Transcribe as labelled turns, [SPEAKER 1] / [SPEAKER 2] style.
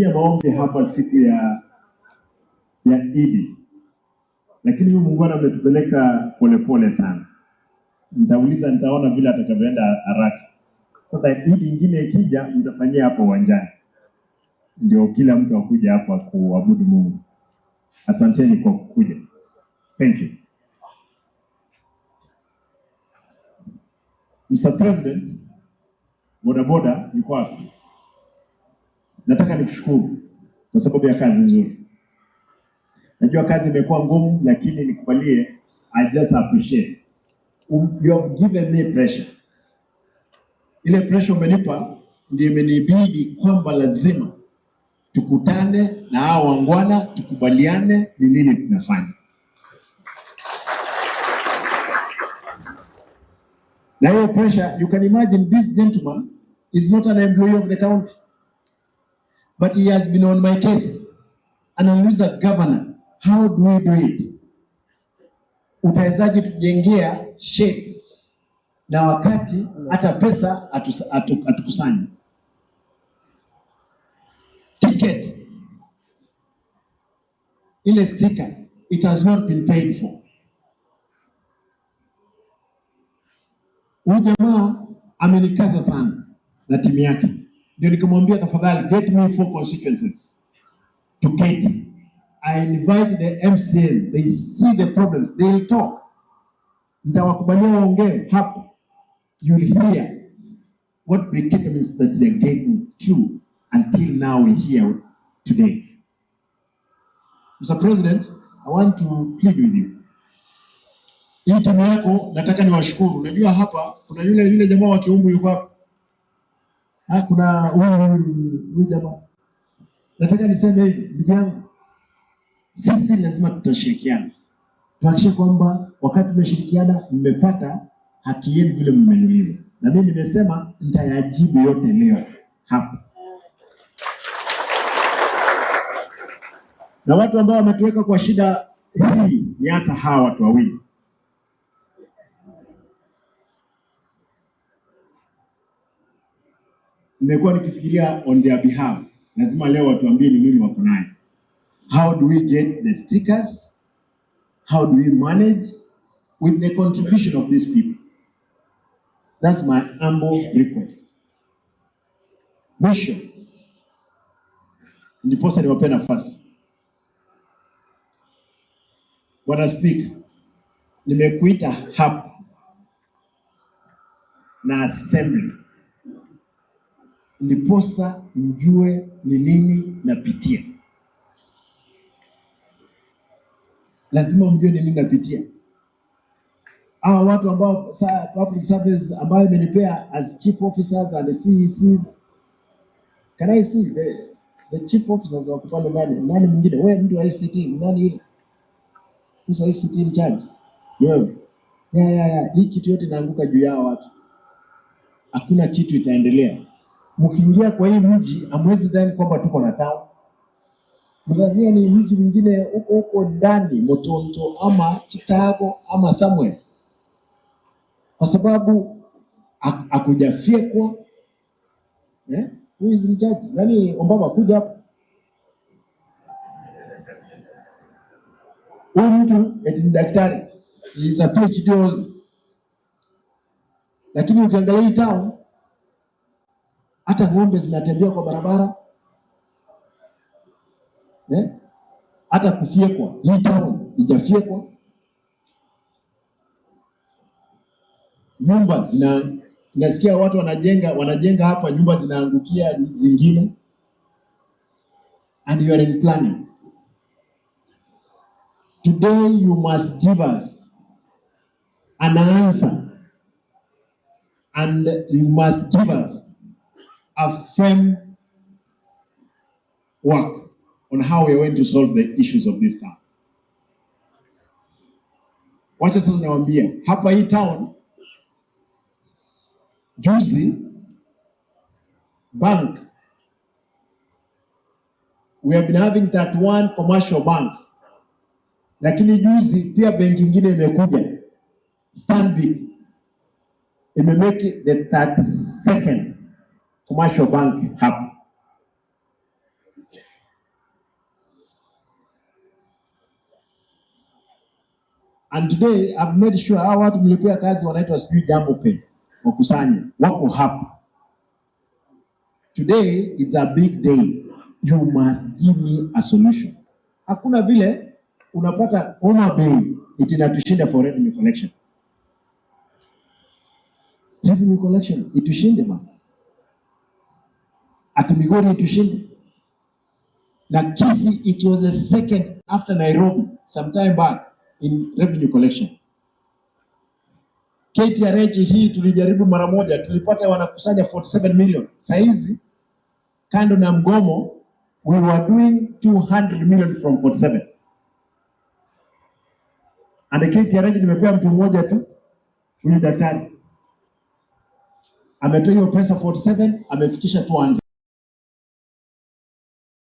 [SPEAKER 1] Maombi hapa siku ya Idi, lakini huyu muungwana ametupeleka polepole sana. Nitauliza, nitaona vile atakavyoenda haraka. Sasa Idi ingine ikija, mtafanyia hapo uwanjani, ndio kila mtu akuja hapa kuabudu Mungu. Asanteni kwa kukuja. Thank you. Mr. President, bodaboda yuko wapi? Nataka nikushukuru kwa sababu ya kazi nzuri. Najua kazi imekuwa ngumu, lakini nikubalie, I just appreciate. You have given me pressure. Ile pressure umenipa ndio imenibidi kwamba lazima tukutane na hao wangwana, tukubaliane ni nini tunafanya. Na hiyo pressure, you can imagine this gentleman is not an employee of the county, but he has been on my case. Anauliza governor, how do we do it? Utawezaje tujengea sheds na wakati hata pesa hatukusanyi? Ticket ile sticker, it has not been paid for. Huyu jamaa amenikaza sana na timu yake, ndio nikamwambia tafadhali get me four constituencies to Kate. I invite the MCAs, they see the problems, they will talk. Nitawakubalia waongee hapa. You'll hear what predicaments that they're getting to until now we're here today. Mr. President, I want to plead with you. Hii timu yako nataka niwashukuru. Unajua hapa kuna yule jamaa wa Kiumbu yuko hapa. Ha, kuna huyu jamaa. Nataka niseme hivi, ndugu yangu, sisi lazima tutashirikiana. Tuhakikishe kwamba wakati tumeshirikiana mmepata haki yenu vile mmeniuliza. Na mimi nimesema nitayajibu yote leo hapa. Na watu ambao wametuweka kwa shida hii ni hata hawa watu wawili. Nimekuwa nikifikiria on their behalf. Lazima leo watuambie ni nini wako nayo. How do we get the stickers? How do we manage with the contribution of these people? That's my humble request. Mwisho, ndiposa niwape nafasi. Bwana Speaker, nimekuita hapa na assembly ndiposa mjue ni nini napitia. Lazima mjue ni nini napitia. Hawa watu ambao public service ambayo imenipea as chief officers and the CECs. Can I see the chief officers wako pale ndani? Nani mwingine? Wewe mtu wa ICT, nani yule? Who's ICT in charge? Ni wewe. Ya. Hii kitu yote inaanguka juu yao watu. Hakuna kitu itaendelea. Mkiingia kwa hii mji hamwezi dhani kwamba tuko na town. Mdhania ni mji mwingine huko huko ndani, Motonto ama Chicago ama somewhere. Kwa sababu hakujafyekwa. Who is in charge? Nani Ombaba kuja hapa? Huyu mtu eti ni daktari. He is a PhD holder. Lakini ukiangalia hii town hata ng'ombe zinatembea kwa barabara. Hata kufyekwa, hii town haijafyekwa. Nyumba zina, nasikia watu wanajenga hapa, nyumba zinaangukia zingine. And you are in planning. Today you must give us an answer, and you must give us a firm work on how we are going to solve the issues of this town. Wacha sasa niwaambie, hapa hii town juzi bank, we have been having 31 commercial banks, lakini juzi pia benki ingine imekuja, Stanbic, imemake the 32nd commercial bank hapa. And today I've made sure hawa watu mlipea kazi wanaitwa sijui Jambo Pay wakusanye, wako hapa. Today it's a big day. You must give me a solution. Hakuna vile unapata Homa Bay iti inatushinda for revenue collection. Revenue collection itushinde bana. Ati Migori itushinde. Na Kisii, it was the second after Nairobi some time back in revenue collection. KTRH hii tulijaribu mara moja, tulipata wanakusanya 47 million. Saizi kando na mgomo, we were doing 200 million from 47. And the KTRH nimepea mtu mmoja tu, huyu daktari ametoa hiyo pesa 47, amefikisha 200.